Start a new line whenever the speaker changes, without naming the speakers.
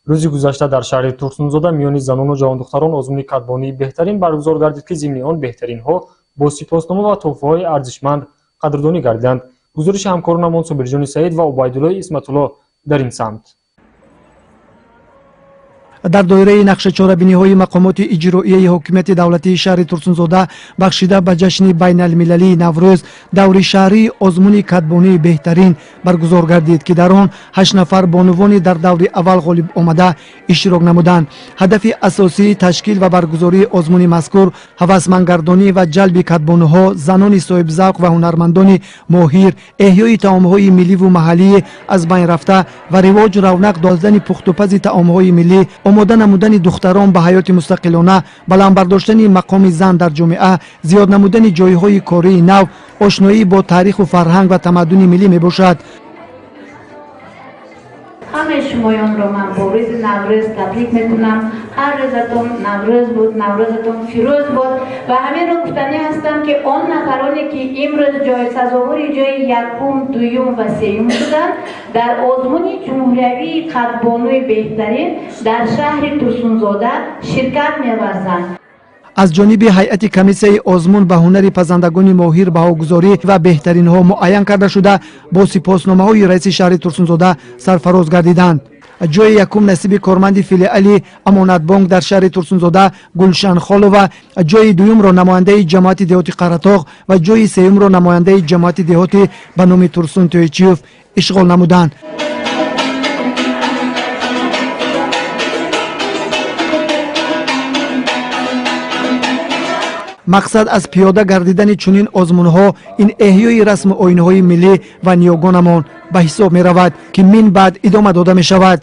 Рӯзи гузашта дар шаҳри Турсунзода миёни занону ҷавондухтарон озмуни кадбонии беҳтарин баргузор гардид, ки зимни он беҳтаринҳо бо сипоснома ва тӯҳфаҳои арзишманд қадрдонӣ гардиданд. Гузориши ҳамкоронамон Собирҷони Саид ва Убайдуллои Исматулло дар ин самт.
Дар доираи нақшачорабиниҳои мақомоти иҷроияи ҳокимияти давлатии шаҳри Турсунзода, бахшида ба ҷашни байналмилалии Наврӯз, даври шаҳрии озмуни кадбонии беҳтарин баргузор гардид, ки дар он ҳашт нафар бонувони дар даври аввал ғолиб омада иштирок намуданд. Ҳадафи асосии ташкил ва баргузории озмуни мазкур ҳавасмандгардонӣ ва ҷалби кадбонуҳо, занони соҳибзавқ ва ҳунармандони моҳир, эҳёи таомҳои милливу маҳаллии аз байн рафта ва ривоҷу равнақ додани пухтупази таомҳои миллӣ, омода намудани духтарон ба ҳаёти мустақилона, баланд бардоштани мақоми зан дар ҷомеа, зиёд намудани ҷойҳои кории нав, ошноӣ бо таъриху фарҳанг ва тамаддуни миллӣ мебошад.
Ҳамаи шумоёнро ман бо рӯзи Наврӯз табрик мекунам. Ҳар рӯзатон Наврӯз буд, Наврӯзатон фирӯз буд. Ва ҳаминро гуфтанӣ ҳастам, ки он нафароне, ки имрӯз ҷои сазовори ҷои якум, дуюм ва сеюм шуданд, дар озмуни ҷумҳуриявии кадбонуи беҳтарин дар шаҳри Турсунзода ширкат меварзанд.
Аз ҷониби ҳайати комиссияи озмун ба ҳунари пазандагони моҳир баҳогузорӣ ва беҳтаринҳо муайян карда шуда, бо сипосномаҳои раиси шаҳри Турсунзода сарфароз гардиданд. Ҷои якум насиби корманди филиали Амонатбонк дар шаҳри Турсунзода Гулшан Холова, ҷои дуюмро намояндаи ҷамоати деҳоти Қаратоғ ва ҷои сеюмро намояндаи ҷамоати деҳоти ба номи Турсун Тӯйчиев ишғол намуданд. Мақсад аз пиёда гардидани чунин озмунҳо ин эҳёи расму оинҳои миллӣ ва ниёгонамон ба ҳисоб меравад, ки мин баъд идома дода мешавад.